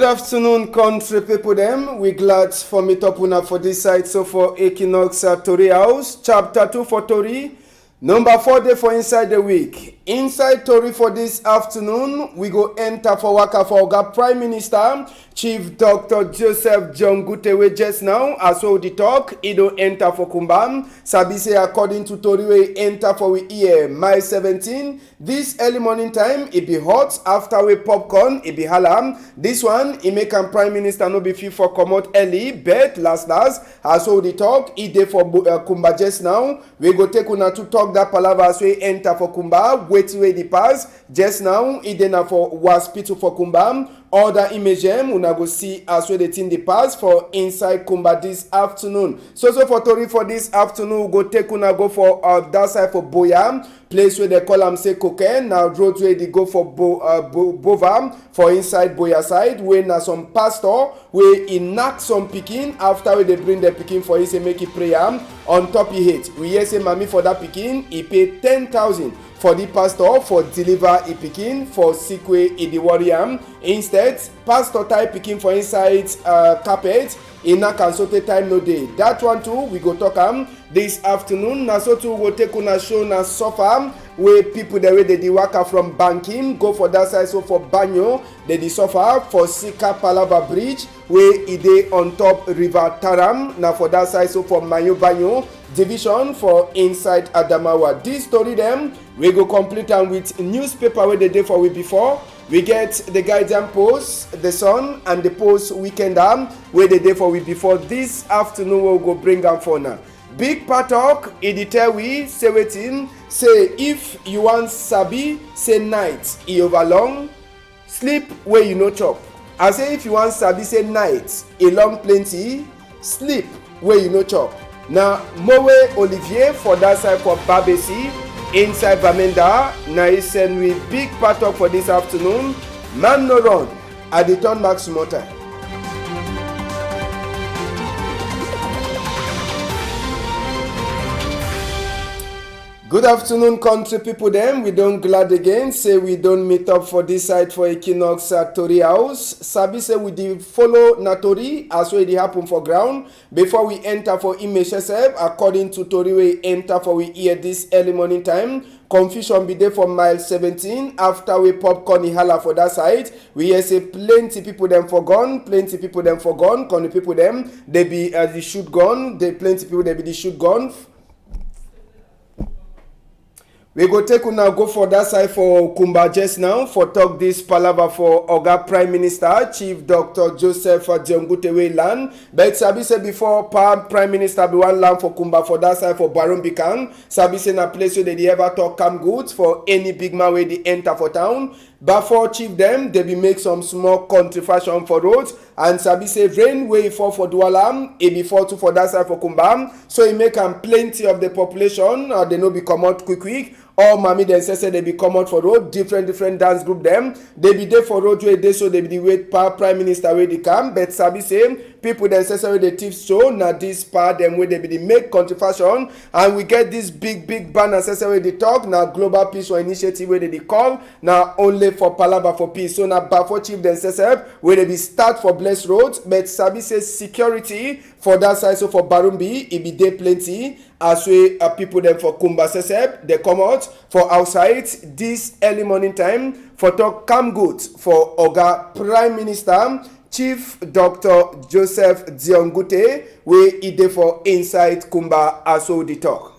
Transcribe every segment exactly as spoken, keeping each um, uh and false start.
Good afternoon, country people dem. We glad for meet up una for this side. So for Equinox, uh, Tori House, chapter two for Tori, number four day for inside the week. Inside Tori for this afternoon, we go enter for waka for Oga Prime Minister, Chief Doctor Joseph Dion Ngute, wey just now, as we dey talk, e don enter for Kumba. Sabi say according to Tori wey enter for we ear, May seventeen, this early morning time, e be hot. After we popcorn, e be hala. This one, e make am Prime Minister no be fit for comot early, but last last, as we dey talk, e dey for Bo-, uh, Kumba just now. We go take una to talk that palava as we enter for Kumba, wetin wey dey pass. Just now, e dey na for hospital for Kumba. Other image dem, una go see as we the thing dey pass for inside Kumba this afternoon. So so for Tori for this afternoon, we go take una go for, uh, that side for Boya. Place wey dem call am say Koke, na road wey dey go for Bo-, uh, Bo-, Bova for inside Boya side, wey na some pastor wey e knack some pikin after wey dey bring the pikin for e say make e pray am on top e head. We hear say mami for that pikin e pay ten thousand for the pastor for deliver e pikin for sick wey e dey worry am. Instead, pastor tie pikin for inside, uh, carpet, e knack am so tey time no dey. That one too, we go talk am this afternoon. Na so too we go take una show na suffer wey people dem wey dey dey waka from Bankim go for that side so for Banyo, dey dey suffer for Sika Palava Bridge wey e dey on top River Taram, na for that side so for Mayo Banyo division for inside Adamawa. This story dem, we go complete am with newspaper wey dey dey for we before. We get the Guardian Post, The Sun, and the Post Weekender wey dey dey for we before this afternoon wey we go bring am for una. Big Pa talk, e dey tell we say wetin? Say if you wan sabi say night e over long, sleep wey you no chop. I say if you wan sabi say night e long plenty, sleep wey you no chop. Na Mowe Olivier for that side for Babesi, inside Bamenda, na e send we Big Pa talk for this afternoon. Man no run, I dey turn back small time. Good afternoon, country people dem. We don glad again say we don meet up for this side for Equinox, uh, Tori House. Sabi say we dey follow na tori as wey e dey happen for ground. Before we enter for image sef, according to tori wey enter for we ear this early morning time, confusion be dey for mile seventeen after wey popcorn e hala for that side. We hear say plenty people dem for gone, plenty people dem for gone, country people dem, dey be, uh, dey shoot gun, dey plenty people dey be dey shoot gun. We go take una go for that side for Kumba just now for talk this palava for Oga Prime Minister, Chief Doctor Joseph Dion Ngute wey land. But sabi say before Pa Prime Minister be wan land for Kumba for that side for Barumbikang, sabi say na place wey dey dey ever talk come good for any big man wey dey enter for town. Before chief dem, dey be make some small country fashion for road, and sabi say rain wey e fall for Douala, e be fall too for that side for Kumba. So e make am plenty of the population, uh, dey no be comot quick quick. All mami dem say say dey be comot for road, different different dance group dem. Dey be dey for road wey dey so dey be dey wait Pa Prime Minister wey dey come, but sabi say people dem say say wey dey thief show na this Pa dem wey dey be dey make country fashion, and we get this big big banner say say wey dey talk na Global Peace for Initiative wey dey dey call na only for palava for peace. So na before chief dem say say wey dey be start for bless road, but sabi say security for that side so for Barumbi e be dey plenty. As wey, uh, people dem for Kumba sef dey comot for outside this early morning time for talk come good for Oga Prime Minister Chief Doctor Joseph Dion Ngute wey e dey for inside Kumba as we dey talk.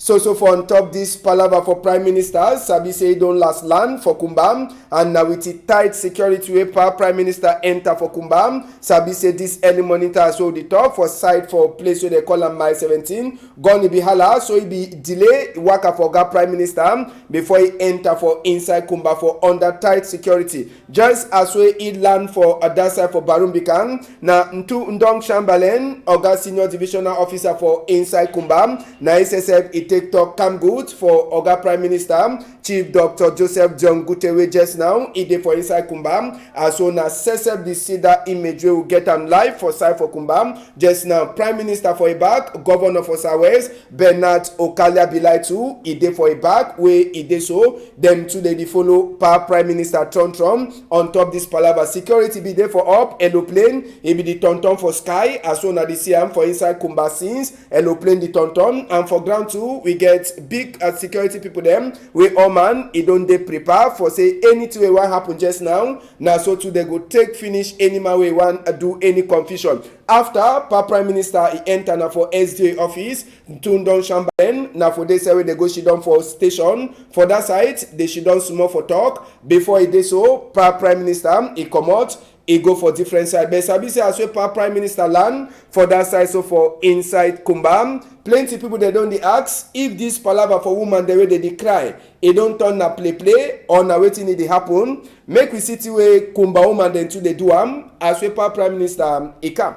So so for on top this palava for Prime Minister, sabi say e don last land for Kumba, and na with the tight security wey Pa Prime Minister enter for Kumba. Sabi say this early morning time as we dey talk for side for place wey dey call am Mile seventeen, gun e be hala, so e be delay waka for Oga Prime Minister before e enter for inside Kumba for under tight security. Just as wey e land for other side for Barumbikang, na Ntu Ndong Chamberlain, Oga Senior Divisional Officer for inside Kumba, na e sef e take talk come good for Oga Prime Minister, Chief Doctor Joseph Dion Gute, wey just now e dey for inside Kumba. As so na sesep the see that image wey we get am live for side for Kumba. Just now, Prime Minister for e back, Governor for Southwest, Bernard Okalia Bilai too, e dey for e back, wey e dey so. Dem too dey dey follow pa Prime Minister Tron Tron on top this palava. Security be dey for up, aeroplane, e be the tonton for sky, as so na dey see am for inside Kumba since. Aeroplane the tonton, and for ground too, we get big, uh, security people dem, wey all man, e don dey prepare for say anything wey wan happen just now, na so too dey go take finish any man wey wan, uh, do any confusion. After pa Prime Minister e enter na for S D A office, tun don shamba, then na for dey side wey dey go shidon for station. For that side, dey shidon small for talk. Before e dey so, pa Prime Minister e comot, e go for different side. But sabi say as wey pa Prime Minister land for that side, so for inside Kumba, plenty people dey don dey ask if this palava for woman dem wey dey dey cry, e don turn na play play or na wetin e dey happen. Make we see thing wey Kumba woman dem too dey do am as wey pa Prime Minister e come.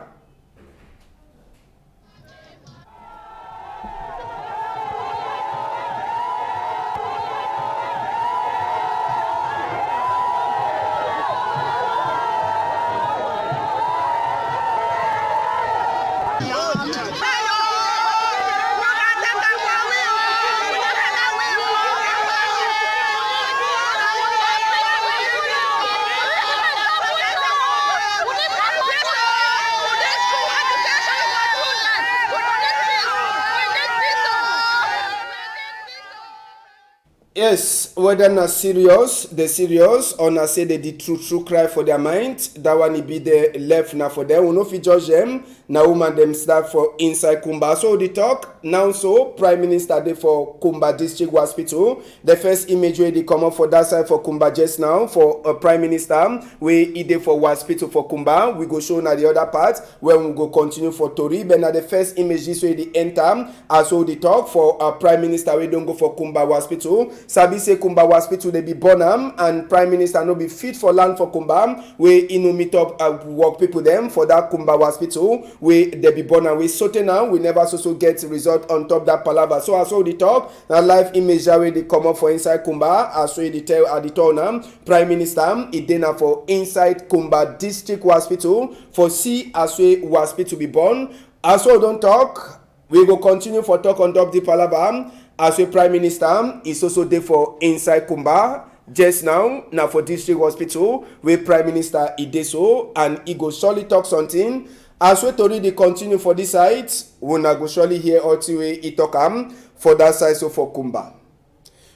Yes, whether na serious, dey serious, or na say dey the true true cry for their mind, that one e be the left na for them. We no fit judge them. Na woman dem start for inside Kumba. So the talk now, so Prime Minister dey for Kumba District Hospital. The first image wey dey comot for that side for Kumba just now for, uh, Prime Minister wey e dey for hospital for Kumba. We go show na the other part when we go continue for tori. But na the first image this wey dey enter. As so the talk for, uh, Prime Minister wey don go for Kumba Hospital. Sabi say Kumba Hospital dey be born am, and Prime Minister no be fit for land for Kumba, wey e no meet up, uh, work people dem for that Kumba Hospital wey dey be born am. We sotey now, we never so so get result on top that palava. So as so the talk, na live image that wey dey comot for inside Kumba. As so e dey tell, I dey tell now, Prime Minister e dey na for inside Kumba District Hospital for see as wey hospital be born. As so we don talk, we go continue for talk on top the palava. As wey Prime Minister e so so dey for inside Kumba just now, na for District Hospital wey Prime Minister e dey so, and e go surely talk something. As wey tori dey continue for this side, una go surely hear all thing wey e talk am for that side so for Kumba.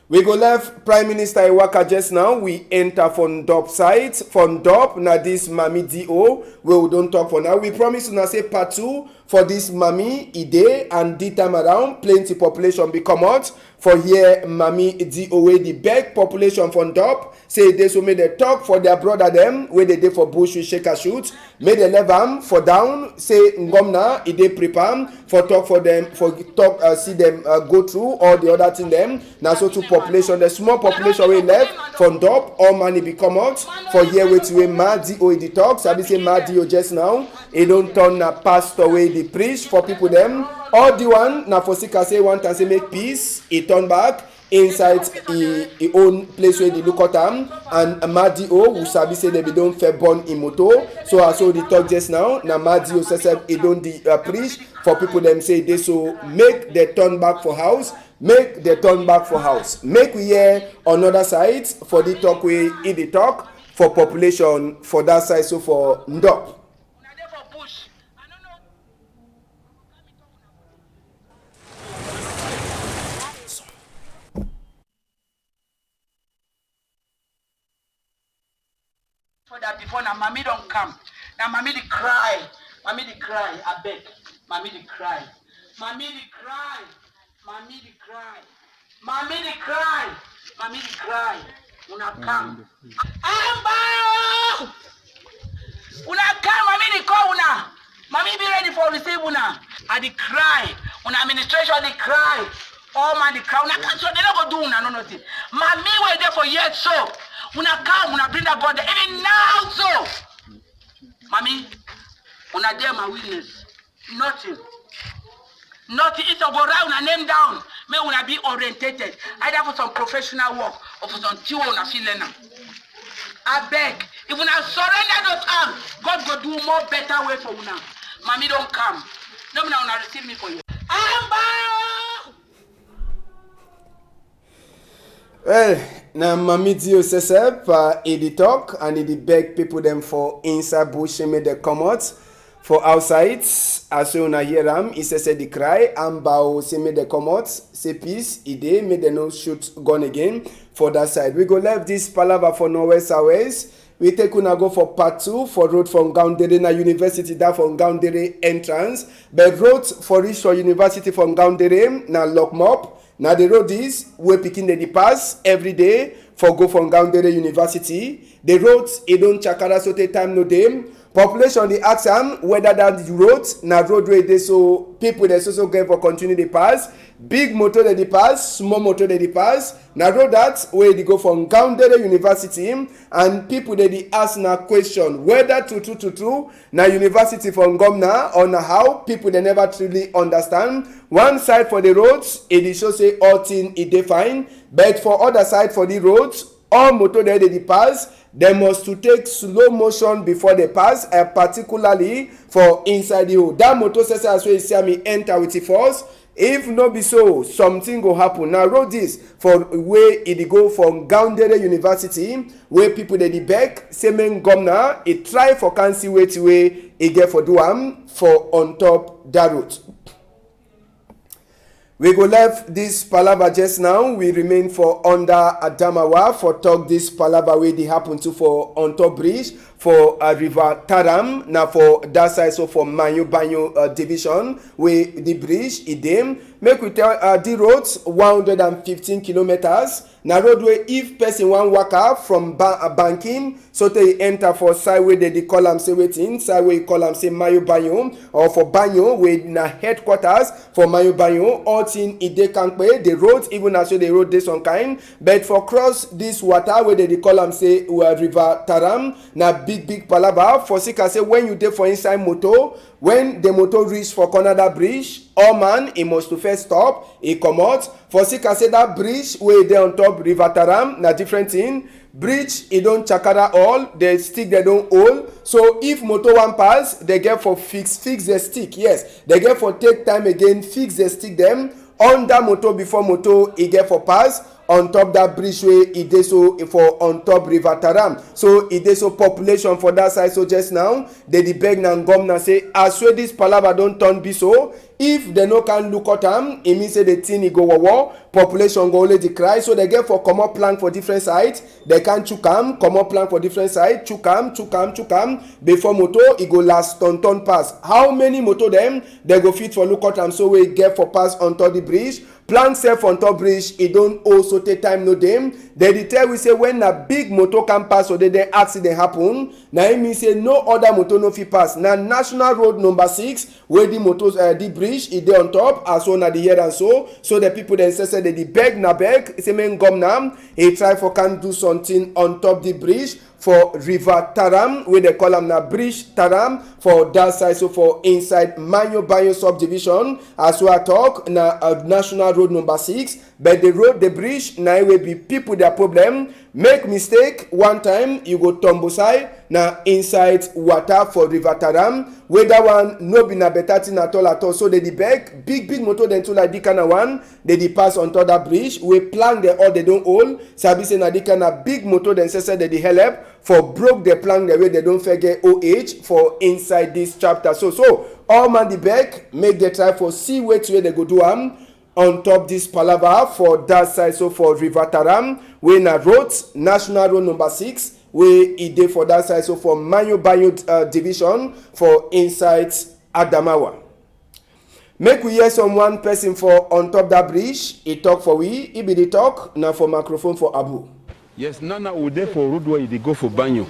We go left Prime Minister e waka just now. We enter for Ndop side. For Ndop, na this Mami D O wey we don talk for now. We promise una say part two for this Mami e dey, and this time around, plenty population be comot for here. Mami D O wey dey beg population for Ndop, say dey so make dem talk for their brother dem wey dey dey for bush with shake and shoot. Make dem leave am for down, say Ngomna e dey prepare for talk for them, for talk, uh, see them, uh, go through all the other thing dem. Na so too population, the small population wey left for Ndop, all man e be comot for here. Wetin wey Ma D O e dey talk, sabi say Ma D O just now e don turn na pastor wey dey preach for people dem. All the one na for sika say one time say make peace e turn back inside e, e own place wey dey look at am, and Ma D O, we sabi say dem be don fair born e motor. So as so the talk just now, na Ma D O sef sef e don dey, uh, preach for people dem, say dey so make dem turn back for house, make dem turn back for house. Make we hear another side for the talk wey e dey talk for population for that side, so for Ndop. For that before, na Mami don come. Na Mami dey cry. Mami dey cry, abeg. Mami dey cry. Mami dey cry. Mami dey cry. Mami dey cry. Mami dey cry. Una come. Amba! Una come, Mami dey call una. Mami be ready for receive una. I dey cry. Una administration dey cry. All man dey cry. Una come so, dem no go do una no nothing. Mami wey dey for here so. Una come, una bring that God there. Even now so. Mami, una dey my witness. Nothing. Nothing. If you go write una name down, Make una be orientated, either for some professional work or for some thing wey una fit learn am. Abeg, if una surrender those arms, God go do more better way for una. Mami don come. No be na una receive me for here. Amba! Well, na Mami Dio Sesep, uh, e dey talk and e dey beg people dem for inside bush, say make dem comot for outside. As wey una hear am, e say, say dey cry, and bow, say make dem comot, say peace e dey, make dem no shoot gun again for that side. We go left this palava for Northwest Southwest. We take una go for part two for road for Ngaoundere. Na university that for Ngaoundere entrance, but road for reach for university for Ngaoundere na lock mop. Na the road this wey pikin dem dey pass every day for go for Ngaoundere University. The road e don chakara sotey time no dey. Population dey ask am whether that road na road wey dey so people dem so so get for continue dey pass. Big motor dem dey pass, small motor dem dey pass. Na road that wey dey go for Ngaoundere University, and people dem dey ask na question whether true true true true na university for Ngomna or na how, people dem never truly understand. One side for the road, e dey show say all thing e dey fine, but for other side for the road, all motor dem dey dey pass, dem must to take slow motion before dem pass, eh, particularly for inside the hole. That motor sese, as wey you see am, e enter with e force. If no be so, something go happen. Na road this for wey e dey go for Ngaoundere University, wey people dem dey beg say make Ngomna e try for can see wetin wey e get for do am for on top that road. We go left this palava just now. We remain for under Adamawa for talk this palava wey dey happen to for on top bridge for, uh, River Taram, na for that side, so for Manyo Banyo, uh, division, wey the bridge e dey. Make we tell, uh, the road one hundred and fifteen kilometers. Na road wey if person wan waka from ba-, uh, Bankim, sotey e enter for side wey dem dey call am say wetin, side wey e call am say Mayo Banyo, or for Banyo, wey na headquarters for Mayo Banyo, all thing e dey kampe, the road, even as wey the road dey some kind, but for cross this water wey dem dey call am say, uh, River Taram, na big big palava. For sika say when you dey for inside motor, when the motor reach for corner that bridge, all man e must to first stop, e comot. For sika say that bridge wey dey on top River Taram na different thing. Bridge e don chakara all, the stick dem don old. So if motor wan pass, dem get for fix, fix the stick. Yes, dem get for take time again, fix the stick dem under motor before motor e get for pass on top that bridge wey e dey so for on top River Taram. So e dey so population for that side. So just now, dem dey beg na Ngomna say as wey this palava don turn be so, if dem no can look at am, e mean say the thing e go wowo. Population go only dey cry. So dem get for comot plank for different side. Dem can chook am, comot plank for different side, chook am, chook am, chook am. Before motor e go last turn turn pass. How many motor dem dem go fit for look at am so wey get for pass on top the bridge? Plank sef on top bridge e don old sotey time no dey. Dem dey tell we say when na big motor can pass, so dey then accident happen, na im mean say no other motor no fit pass. Na national road number six wey the motor, uh, the bridge e dey on top, as una dey hear am so. So the people dem say, say dem dey beg na beg say make Ngomna e try for can do something on top the bridge for River Taram, wey dem call am na Bridge Taram, for that side, so for inside Manyo Banyo subdivision. As wey I talk, na, uh, national road number six, but the road, the bridge, na im wey be people their problem. Make mistake one time, you go tumble side na inside water for River Taram, wey that one no be na better thing at all at all. So dem dey beg, big big motor dem too like this kind of one, dem dey pass on top that bridge wey plank dem all dem don old. Sabi say na this kind of big motor dem say say dem dey help for broke the plank dem wey dem don fair get old age for inside this chapter. So, so all man dey beg, make dem try for see wetin wey dem go do am on top this palava for that side, so for River Taram, wey na road, national road number six, wey e dey for that side, so for Manyo Banyo, uh, division for inside Adamawa. Make we hear some one person for on top that bridge. E talk for we, e be the talk, na for microphone for Abu. Yes, now, now we dey for road wey e dey go for Banyo.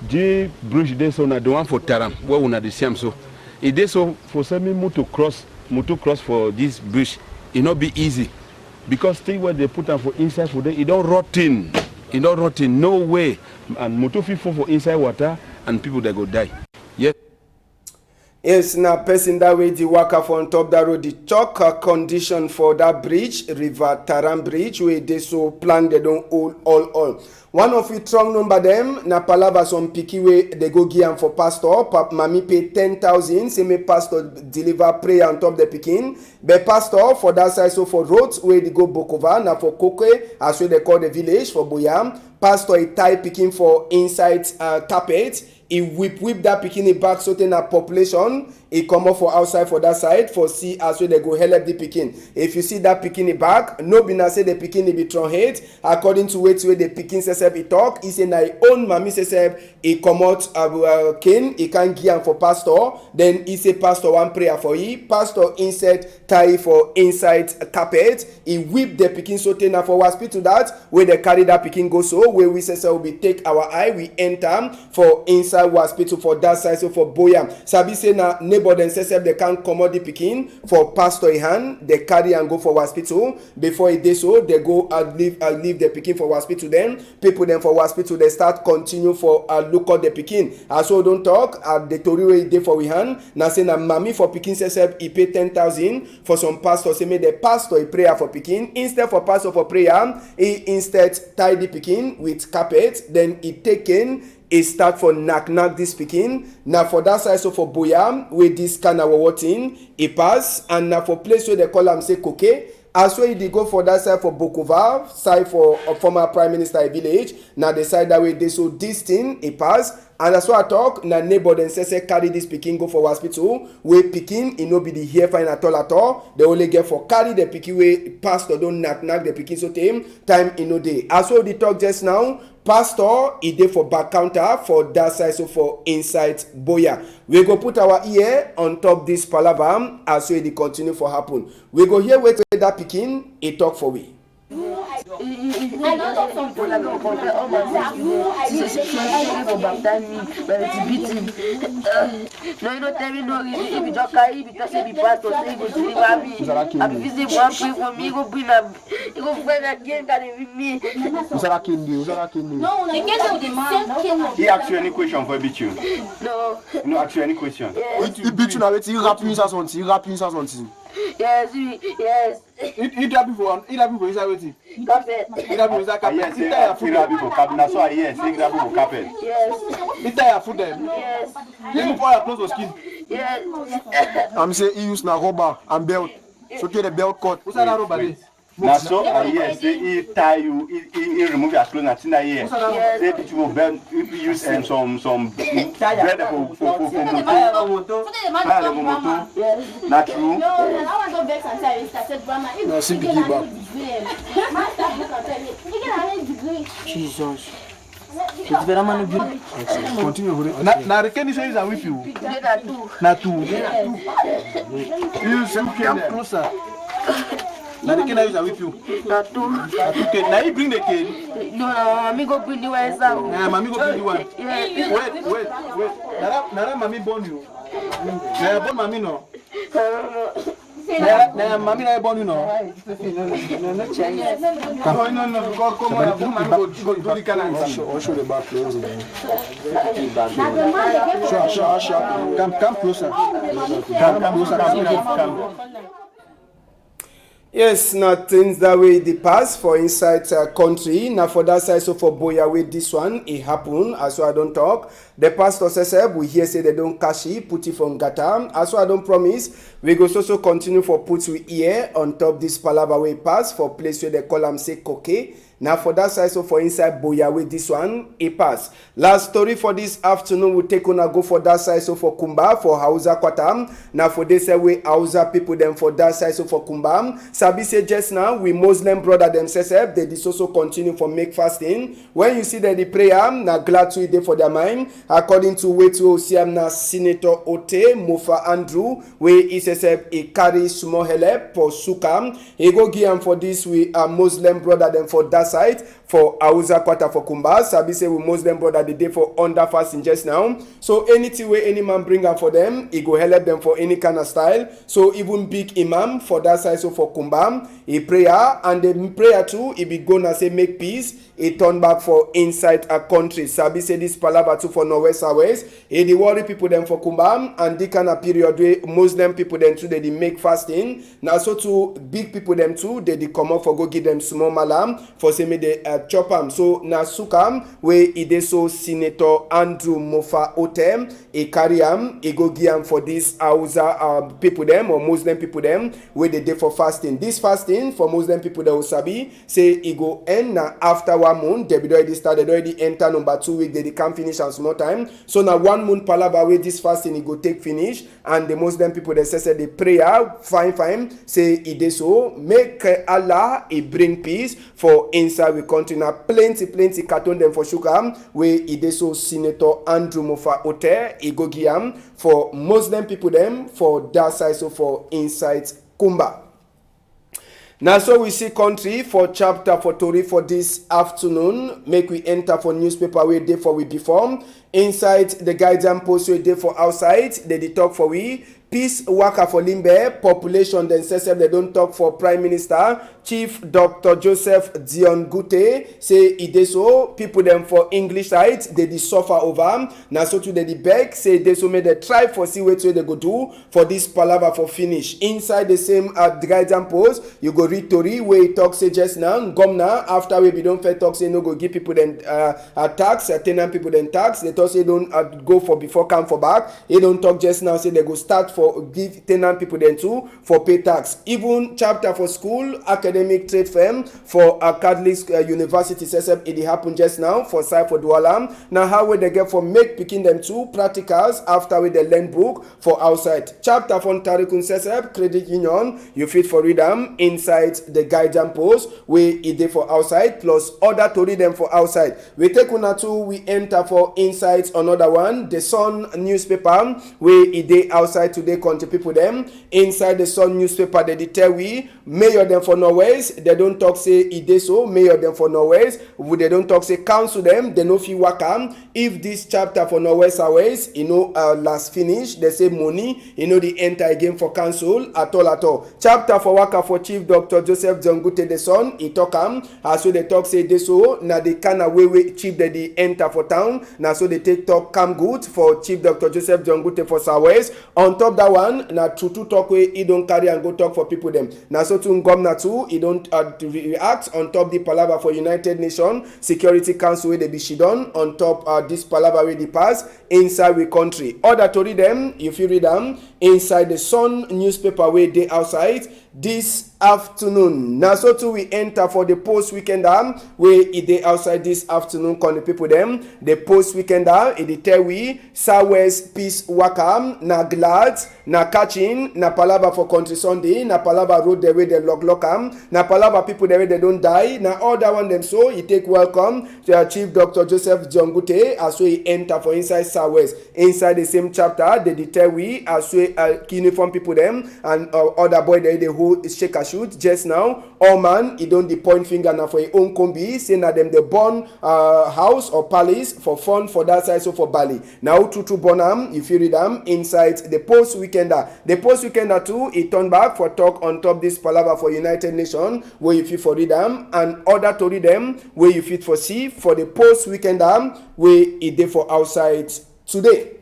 The bridge dey so na the one for Taram, wey una dey see am so. E dey so for say make motor cross, motor cross for this bridge. E no be easy because thing wey dem put am for inside for there, e don rotten. E don rotten, no way. And motor fit fall for inside water and people dem go die. Yes. Yes, na person that wey dey waka for on top that road, the talk uh, condition for that bridge, River Taram Bridge, wey dey so plank they don all, all, all. One of you strong number them, na palava some pikin wey they go give am for pastor. Pa, mami pay ten thousand, say make pastor deliver prayer on top the pikin. But pastor for that side, so for road wey dey go Bokova, na for Koke, as wey they call the village for Boya. Pastor, he tie pikin for inside uh, carpet. He whip whip that pikin, he back so tey na population. He comot for outside for that side for see as wey they go help the pikin. If you see that pikin, he back, no be na say the pikin he be tron head. According to wetin wey the pikin sef sef he talk, he say na he own mami sef sef he comot uh, uh, cane, he can give am for pastor. Then he say pastor one prayer for he. Pastor inside tie for inside carpet. He whip the pikin so tey na for hospital that wey they carry that pikin go so wey we sef sef we be take our eye, we enter for inside hospital for that side, so for Boya. Sabi say na neighbor dem sef sef they can comot the pikin for pastor he hand, they carry am go for hospital. Before e dey so, they go uh, leave uh, leave the pikin for hospital. Then people dem for hospital they start continue for uh, look out the pikin. As we don talk, uh, the tori wey e dey for we hand na say na mami for pikin sef sef e pay ten thousand for some pastor, say make the pastor e prayer for pikin. Instead for pastor for prayer, e instead tie the pikin with carpet, then e take cane, e start for knack knack this pikin. Na for that side so for Boya wey this kind of thing e pass, and na for place wey they call am say Koke. As wey e dey go for that side for Bokova, side for uh, former prime minister e village, na the side that wey dey so this thing e pass. And as wey I talk, na neighbor dem sef sef carry this pikin go for hospital, wey pikin e no be the hear fine at all at all. They only get for carry the pikin wey pastor don knack knack the pikin so tey time e no dey. As wey we dey talk just now, pastor e dey for back counter for that side so for inside Boya. We go put our ear on top this palava as wey e dey continue for happen. We go hear wetin that pikin e talk for we. I don't talk something. No, you don't tell me no reason. If you just carry, if you just say be pastor, say you go deliver me. I be busy, one pray for me, you go bring am. You go bring that game that with me. Usara Kindi, Usara Kindi. No, no, no. He ask you any question for beat you? No. No ask you any question. Yes. He beat you na wetin? He rap you inside something. He rap you inside something. Yes, he- yes. He, he drop you for, he drop you for inside wetin? Carpet. He drop you inside carpet. Yes, he tie your foot. He drop you for carpet. Na so I hear. Say he drop you for carpet. Yes. He tie your foot dem. Yes. He remove all your clothes for skin. Yes. I'm say he use na rubber and belt. So get the belt cut. Who say that rubber dey? Na so I hear say he tie you, he, he, he remove your clothes, na thing I hear. Yes. Say that you go bend, if you use um, some, some bread for, for, for, for motor. Tire for motor. Yes. Na true. No, na that one don vex and say I started grammar. If Na C P D back. Jesus. It's very man. Continue, hold it. Na, na the cane you say is a whip you. Dey na two. Na two. Yes. You say come closer. Na the cane you say whip you. Na two. Na two cane. Na you bring the cane. No, no, mami go bring the one inside. Yeah, mami go bring the one. Yeah. Wait, wait, wait. Na that, na that mami born you. Na your born mami no. Na, na mami na born you no. No, no, no, come, come on, mami go, go do the kind of thing. Show, show, show. Come, come closer. Come, come closer. Come, come, come. Yes, na things that wey dey pass for inside uh, country. Na for that side, so for Boya wey this one e happen. As wey I don talk, the pastor sef sef we hear say they don catch e, put e for ngata. As wey I don promise, we go so so continue for put we ear on top this palava wey pass for place wey they call am say Koke. Na for that side, so for inside Boya wey this one e pass. Last story for this afternoon, we take una go for that side, so for Kumba, for Hausa Quarter. Na for dey side wey Hausa people dem for that side, so for Kumba. Sabi say just now, we Muslim brother dem sef sef, they dey so so continue for make fasting. When you see them the prayer, na glad to e dey for their mind. According to wetin we see am na Senator Ote Mofa Andrew, wey e sef sef e carry small helep for suka. E go give am for this we uh, Muslim brother dem for that side. For Hausa Quarter for Kumba, sabi say we Muslim brother dey dey for under fasting just now. So anything wey any man bring am for them, e go help them for any kind of style. So even big imam for that side, so for Kumba, e prayer and the prayer too, e be go na say make peace, e turn back for inside a country. Sabi say this palava too for no West South West, e dey worry people dem for Kumba, and this kind of period wey Muslim people dem too dey dey make fasting, na so too big people dem too dey dey comot for go give dem small mala for say make dey uh, chop am. So na suka wey e dey so Senator Andrew Mofa Otem e carry am, e go give am for this Hausa uh, people dem or Muslim people dem wey dey dey for fasting. This fasting for Muslim people dem go sabi say e go end na after one month. Dem be don already start, dem don already enter number two week, dem dey come finish am small time. So na one month palava wey this fasting e go take finish, and the Muslim people dem say say the prayer fine fine say e dey so make eh, Allah e bring peace for inside we country. Na plenty plenty carton dem for sugar wey e dey so Senator Andrew Mofa Ote e go give am for Muslim people dem for that side, so for inside Kumba. Na so we see country for chapter for tori for this afternoon. Make we enter for newspaper wey dey for we before. Inside the Guardian post wey dey for outside, dem dey talk for we. Peace waka for Limbe, population dem sef sef dem don talk for Prime Minister, Chief Doctor Joseph Dion Gute, say e dey so, people dem for English side, dem dey suffer over. Na so too dem dey beg, say e dey so make dem try for see wetin wey dem go do for this palava for finish. Inside the same uh, Guardian post, you go read tori wey e talk say just now, Gomna, after wey be don first talk say e no go give people dem uh, uh, tax, uh, tenant people dem tax, dem talk say e don uh, go for before, come for back. E don talk just now say dem go start for give tenant people dem too for pay tax. Even chapter for school, academic trade firm for uh, Catholic uh, University, sef sef, e dey happen just now for side for Douala. Na how wey dem get for make pikin dem too practicals after wey dem learn book for outside. Chapter for Ntarikun, sef sef, Credit Union, you fit for read am inside the Guardian post wey e dey for outside, plus other tori dem for outside. We take una too, we enter for inside another one, the Sun newspaper wey e dey outside today, country people dem. Inside the Sun newspaper, dem dey tell we mayor dem for Northwest, dem don talk say e dey so, mayor dem for Northwest, we dem don talk say council dem, dem no fit waka if this chapter for Northwest Southwest e no uh, last finish. Dem say money e no dey enter again for council at all at all. Chapter for waka for Chief Doctor Joseph Dion Gute the Sun, e talk am as wey dem talk say e dey so, na the kind of way wey chief dem dey enter for town, na so dem take talk come good for Chief Doctor Joseph Dion Gute for Southwest. On top that one, na true true talk wey e don carry and go talk for people dem. Na so too Ngomna too, e don uh, re- react on top the palava for United Nations Security Council wey dey be shidon on top uh, this palava wey dey pass inside we country. Other tori dem, you fit read am inside the Sun newspaper wey dey outside this afternoon. Na so too we enter for the post weekender wey e dey outside this afternoon, country people dem. The post weekender, e dey tell we Southwest peace waka, na glad, na catching, na palava for country Sunday, na palava road dem wey dem lock lock am, na palava people dem wey dem don die, na all that one dem so e take welcome uh, Chief Doctor Joseph Dion Gute as wey e enter for inside Southwest. Inside the same chapter, dem dey tell we as wey uh, uniform people dem and uh, other boy dem dey hold shake and shoot just now. All man, e don dey point finger na for e own kombi, say na dem dey burn uh, house or palace for fun for that side, so for Bali. Na who true true burn am, you fit read am inside the post weekender. The post weekender too, e turn back for talk on top this palava for United Nations, wey you fit for read am, and other tori dem wey you fit for see for the post weekender wey e dey for outside today.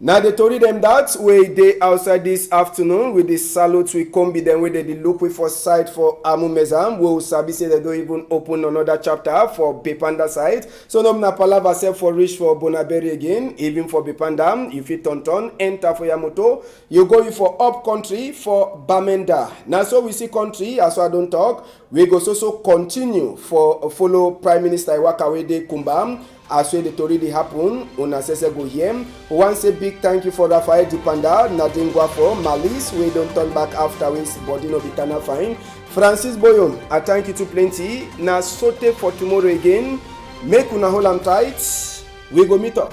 Na the tori dem that wey dey outside this afternoon with the salute we kombi dem wey dey dey look we for side for Amumeza, wey we sabi say dem don even open another chapter for Bepanda side. So no be na palava sef for reach for Bonaberi again, even for Bepanda, you fit turn turn, enter for your motor, you go you for up country for Bamenda. Na so we see country, as I don talk, we go so so continue for follow Prime Minister Iwaka wey dey Kumba. As wey the tori dey happen, una sef sef go hear. We wan say big thank you for Raphael Dipanda, Nadine Gwafo, Malis, wey don turn back after wey body no be tana fine. Francis Boyom, I thank you too plenty. Na sote for tomorrow again. Make una hold am tight. We go meet up.